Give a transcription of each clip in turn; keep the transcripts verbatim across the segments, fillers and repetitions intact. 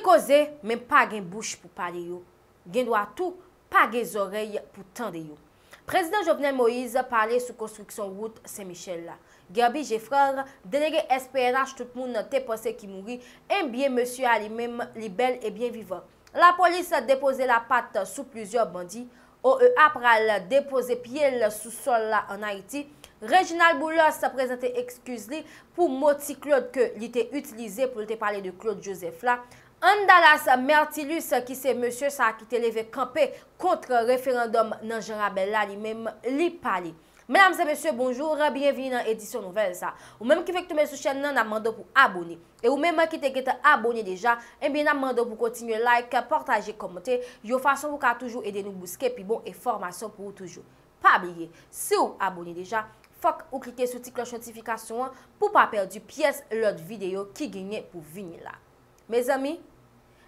Koze, men pa gen bouch pou pale yo. Gendwa tou, pa gen zòrèy pou tande yo. Prezidan Jovenel Moïse pale sou konstriksyon wout Sen Michèl la. Guerby Geffrard, delege S P N H tout moun te panse ki mouri, enbyen mesye a li menm, li bèl e byen vivan. Lapolis depoze lapat sou plizyè bandi. O E A pral depoze pye l sou sòl la ann Ayiti. Reginald Boulos prezante ekskiz li pou mo Ti Claude ke li te itilize pou l te pale de Claude Joseph la. Andalas Mertilus, ki se mesye sa a ki te leve kanpe kont referandòm nan Jan Rabèl la, li menm, li pale. Medam e mesye, bonjou, byenvini nan edisyon nouvèl sa. Ou menm ki fèk tonbe sou chèn nan, n ap mande w pou abone. E ou menm ki te gentan abone deja, ebyen n ap mande w pou kontinye like, pataje, kòmante, yon fason pou ka toujou ede nou bouske pi bon enfòmasyon pou ou toujou. Pa bliye, si w abone deja, fòk ou klike sou ti klòch notifikasyon an pou w pa pèdi pyès lòt videyo ki genyen pou vini la. Mezanmi,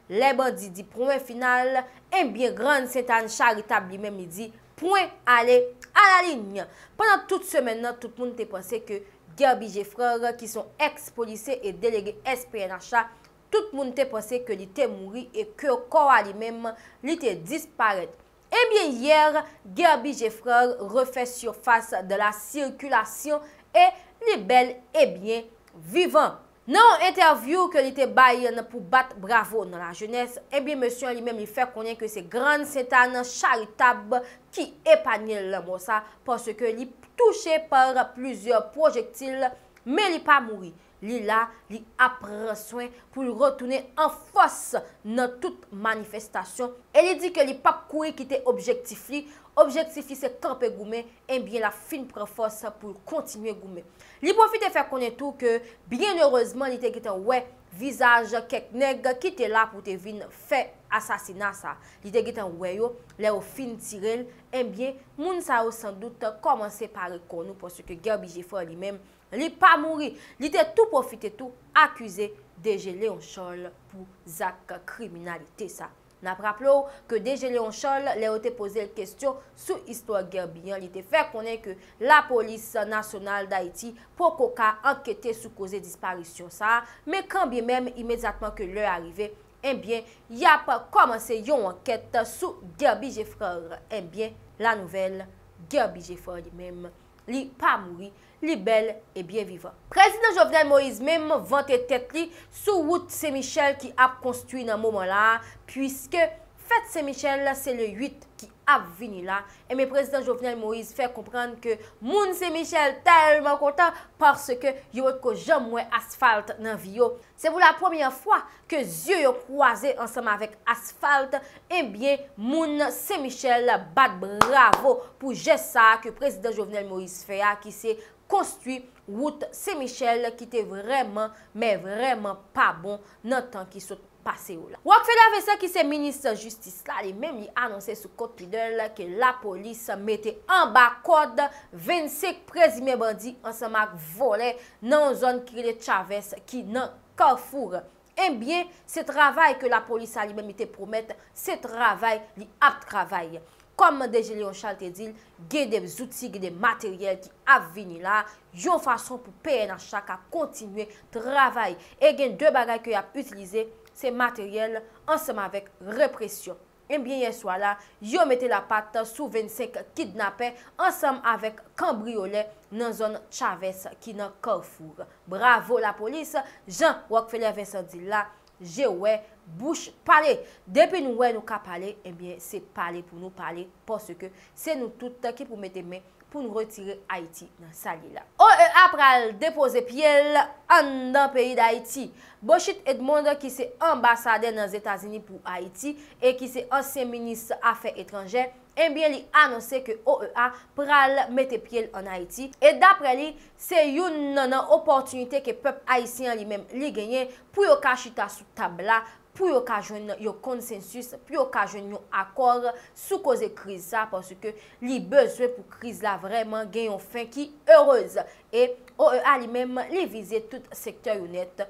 lè bandi di pwen final, enbyen Grann Sentàn Charitab li menm li di pwen, ale a la liy. Pandan tout semèn nan, tout moun te panse ke Guerby Geffrard, ki se yon èks polisye e delege S P N H la, tout moun te panse ke li te mouri e ke kò a li menm, li te disparèt. Ebyen, yè, Guerby Geffrard refè sifas de la sikilasyon e li bèl e byen vivan. Nan yon entèvyou ke li te bay pou bat bravo nan lajenès, ebyen, mesye an li menm li fè konnen ke se Grann Sentàn Charitab ki epanye l lanmò sa, paske li touche pa plizyè pwojektil, men li pa mouri. Li la, li ap pran swen pou l retounen an fòs nan tout manifestasyon. E li di ke li p ap kouri kite objektif li. Objektif li se kanpe goumen, ebyen l ap fin pran fòs pou l kontinye goumen. Li pwofite fè konnen tou ke, byen erezman, li te gentan wè vizaj kèk nèg ki te la pou te vin fè asasina sa. Li te gentan wè yo, lè yo fin tire l, ebyen, moun sa yo sandout kòmanse pare kò nou, paske Guerby Geffrard li menm, li pa mouri. Li te tou pwofite tou akize D G Léon Charles pou zak kriminalite sa. N ap raple w ke D G Léon Charles, lè yo te poze l kesyon sou istwa Guerby an, li te fè konnen ke Lapolis Nasyonal Dayiti poko ka ankete sou koze disparisyon sa a, men kanbyenmenm, imedyatman ke lè a rive, ebyen, y ap kòmanse yon ankèt sou Guerby Geffrard. Ebyen, la nouvèl, Guerby Geffrard li menm, li pa mouri, li bèl e byen vivan. Prezidan Jovenel Moïse menm vante tèt li sou wout Sen Michèl ki ap konstwi nan moman la a, piske fèt Sen Michèl se le uit ki ap vini la. Ebyen, prezidan Jovenel Moïse fè konprann ke moun Sen Michèl tèlman kontan paske yo potko janm wè asfalt nan vi yo. Se pou la premyè fwa ke zye yo kwaze ansanm avèk asfalt, ebyen, moun Sen Michèl bat bravo pou jès sa a ke prezidan Jovenel Moïse fè a, ki se konstwi wout Sen Michèl ki te vrèman, men vrèman pa bon nan tan ki sot pase yo la. Rockefeller Vincent, ki se minis jistis la, li menm li anonse sou kont Twitter l ke lapolis mete anba kòd vennsenk prezime bandi ansanm ak vòlè nan yon zòn ki rele Chavez ki nan Kafou. Ebyen, se travay ke lapolis la li menm li te pwomèt, se travay li ap travay. Kòm D G Léon Charles te di l, gen de zouti, gen de materyèl ki ap vini la, yon fason pou P N H la ka kontinye travay. E gen de bagay ke y ap itilize, se materyèl ansanm avèk represyon. Ebyen, yè swa la, yo mete lapat sou vennsenk kidnapè ansanm avèk kanbriyolè nan zòn Chavez ki nan Kafou. Bravo lapolis, jan Rockefeller Vincent di l la, je wè, bouch pale. Depi nou wè nou ka pale, ebyen, se pale pou nou pale, paske se nou tout ki pou mete men pou n retire Ayiti nan sa l ye la. O E A pral depoze pye l anndan peyi Dayiti. Bochit Edmond, ki se anbasadè nan Zetazini pou Ayiti e ki se ansyen minis afè etranjè, ebyen, li anonse ke O E A pral mete pye l ann Ayiti. E daprè li, se youn nan, nan opòtinite ke pèp ayisyen an li menm li genyen pou yo ka chita sou tab la, pou yo ka jwenn yon konsensis, pou yo ka jwenn yon akò sou koze kriz sa, paske li bezwen pou kriz la vrèman gen yon fen ki erez. E O E A li menm, li vize tout sektè yo nèt,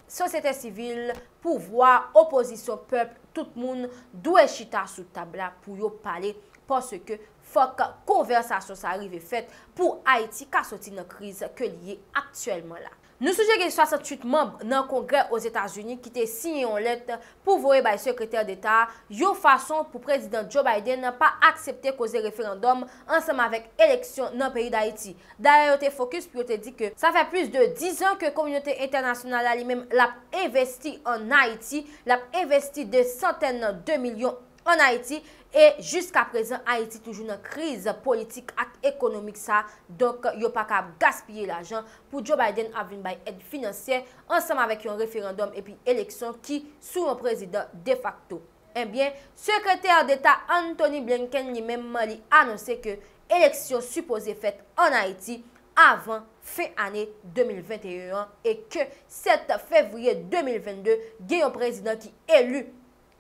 sosyete sivil, pouvwa, opozisyon, pèp, tout moun dwe chita sou tab la pou yo pale, paske fòk konvèsasyon sa rive fèt pou Ayiti ka soti nan kriz ke li ye aktyèlman la. Nou sonje gen swasanntuit manm nan Kongrè Ozetazini ki te siyen yon lèt pou voye bay Sekretè Deta a yon fason pou Prezidan Joe Biden pa aksepte koze referandòm ansanm avèk eleksyon nan peyi Dayiti. Dayè, yo te fokis pou yo te di ke sa fè plis de diz an ke kominote entènasyonal la li menm l ap envesti ann Ayiti, l ap envesti de santèn de milyon ann Ayiti, e jiska prezan Ayiti toujou nan kriz politik ak ekonomik sa, donk yo pa ka gaspiye lajan pou Joe Biden ap vin bay èd finansyè ansanm avèk yon referandòm epi eleksyon ki sou yon prezidan defakto. Ebyen, Sekretè Deta Antony Blinken li menm li anonse ke eleksyon sipoze fèt ann Ayiti avan fen ane de mil venteyen an e ke sèt fevriye de mil vennde gen yon prezidan ki eli,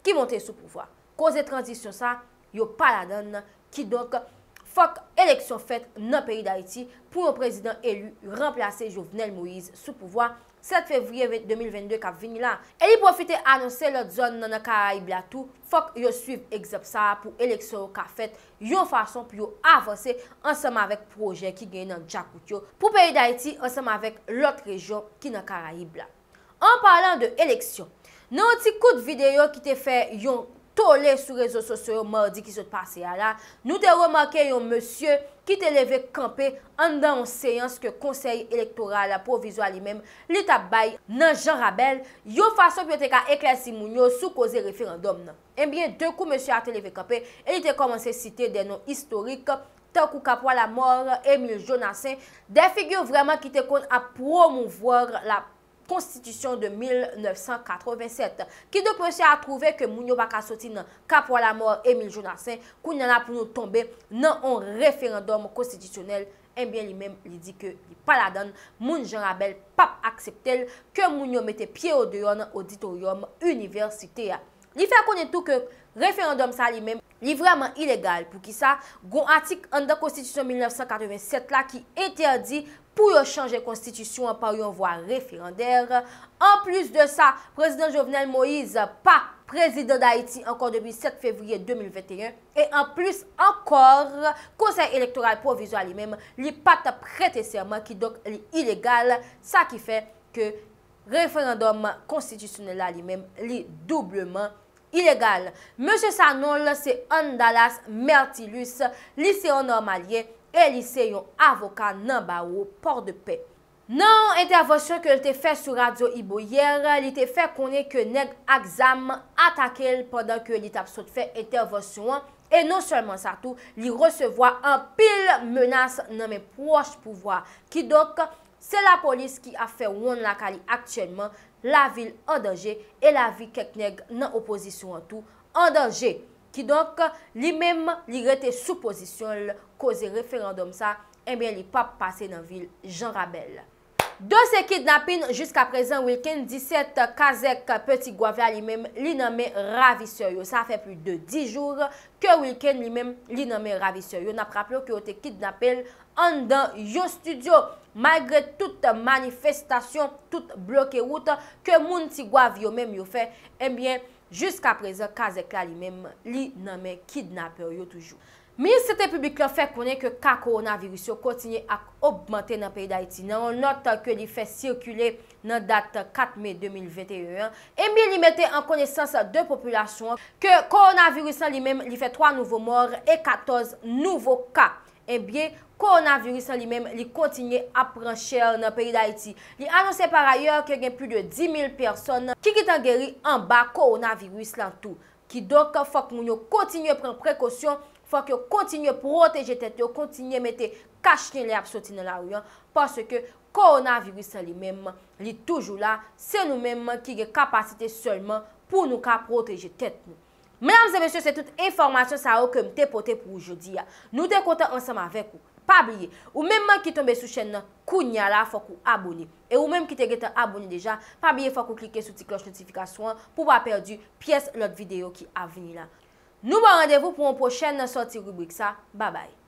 ki monte sou pouvwa. Koze tranzisyon sa, yo pa ladann, kidonk fòk eleksyon fèt nan peyi Dayiti pou yon prezidan eli ranplase Jovenel Moïse sou pouvwa sèt fevriye de mil vennde k ap vini la. E li pwofite anonse lòt zòn nan Karayib la tou, fòk yo swiv egzanp sa a pou eleksyon yo ka fèt yon fason pou yo avanse ansanm avèk pwojè ki genyen nan djakout yo pou peyi Dayiti ansanm avèk lòt rejyon ki nan Karayib la. An palan de eleksyon, nan yon ti kout videyo ki te fè yon tole sou rezo sosyo yo madi ki sot pase a la, nou te remake yon mesye ki te leve kanpe anndan yon seyans ke Konsèy Elektoral Pwovizwa li menm li t ap bay nan Jan Rabèl, yon fason pou yo te ka eklèsi moun yo sou koze referandòm nan. Ebyen, de kou mesye a te leve kanpe e li te kòmanse site de non istorik, tankou Kapwa Lamò, Emile Jonassaint, de figi vrèman ki te konn ap pwomouvwa la Konstitisyon de mil nèf san katreven sèt. Kidonk, mesye a twouve ke moun yo pa ka soti nan Kapwa Lamò, Emile Jonassaint, kounye a la pou nou tonbe nan yon referandòm konstitisyonèl, ebyen, li menm, li di ke li pa ladann, moun Jan Rabèl p ap aksepte l, ke moun yo mete pye yo deyò nan oditoryòm inivèsite a. Li fè konnen tou ke referandòm sa li menm, li vrèman ilegal. Poukisa? Gon atik anndan Konstitisyon mil nèf san katreven sèt la ki entèdi pou yo chanje konstitisyon an pa yon vwa referandè. Anplis de sa, Prezidan Jovenel Moïse pa prezidan Dayiti ankò depi sèt fevriye de mil venteyen. E anplis ankò, Konsèy Elektoral Pwovizwa li menm, li pa t prete sèman, kidonk li ilegal, sa ki fè ke referandòm konstitisyonèl la li menm, li doubleman ilegal. Mesye sa non l se Andalas Mertilus, li se yon nòmalyen e li se yon avoka nan bawo Pòdepè. Nan yon entèvansyon ke l te fè sou Radyo Ibo yè, li te fè konnen ke nèg ak zam atake l pandan ke li t ap sot fè entèvansyon an, e non sèlman sa tou, li resevwa anpil menas nan men pwòch pouvwa. Kidonk, se lapolis ki ap fè wonn lakay li aktyèlman, lavi l an danje e lavi kèk nèg nan opozisyon an tou an danje. Kidonk, li menm, li rete sou pozisyon l, koze referandòm sa, ebyen, li p ap pase nan vil Jan Rabèl. Dosye kidnapin, jiska prezan, Wilken disèt Kazèk Peti Gwav la, li menm, li nan men ravisè yo. Sa fè plis de dis jou ke Wilken, li menm, li nan men ravisè yo. N ap raple w ke yo te kidnape l anndan yon estidyo. Malgre tout manifestasyon, tout bloke wout ke moun Ti Gwav yo menm yo fè, ebyen, jiska prezan, Kazèk la, li menm, li nan men kidnapè yo toujou. Minis Sante Piblik la fè konnen ke ka kowonaviris yo kontinye ap ogmante nan peyi Dayiti. Nan yon nòt ke li fè sikile nan dat kat me de mil venteyen an, ebyen, li mete an konesans de popilasyon an ke kowonaviris lan li menm, li fè twa nouvo mò e katòz nouvo ka. Ebyen, kowonaviris lan li menm, li kontinye ap pran chè nan peyi Dayiti. Li anonse parayè ke gen plis de dis mil pèsòn ki gentan geri anba kowonaviris lan tou. Kidonk, fòk moun yo kontinye pran prekosyon, fòk yo kontinye pwoteje tèt yo, kontinye mete kachnen lè y ap soti nan lari an, paske kowonaviris lan li menm, li toujou la, se nou menm ki gen kapasite sèlman pou nou ka pwoteje tèt nou. Medam e mesye, se tout enfòmasyon sa yo ke m te pote pou ou jodi a. Nou te kontan ansanm avèk ou. Pa bliye, ou menm ki tonbe sou chèn nan, kounye a la, fòk ou abone. E ou menm ki te gentan abone deja, pa bliye fòk ou klike sou ti klòch notifikasyon an pou w pa pèdi pyès lòt videyo ki ap vini la. Nou ba w randevou pou yon pwochèn sòti ribrik sa. Babay.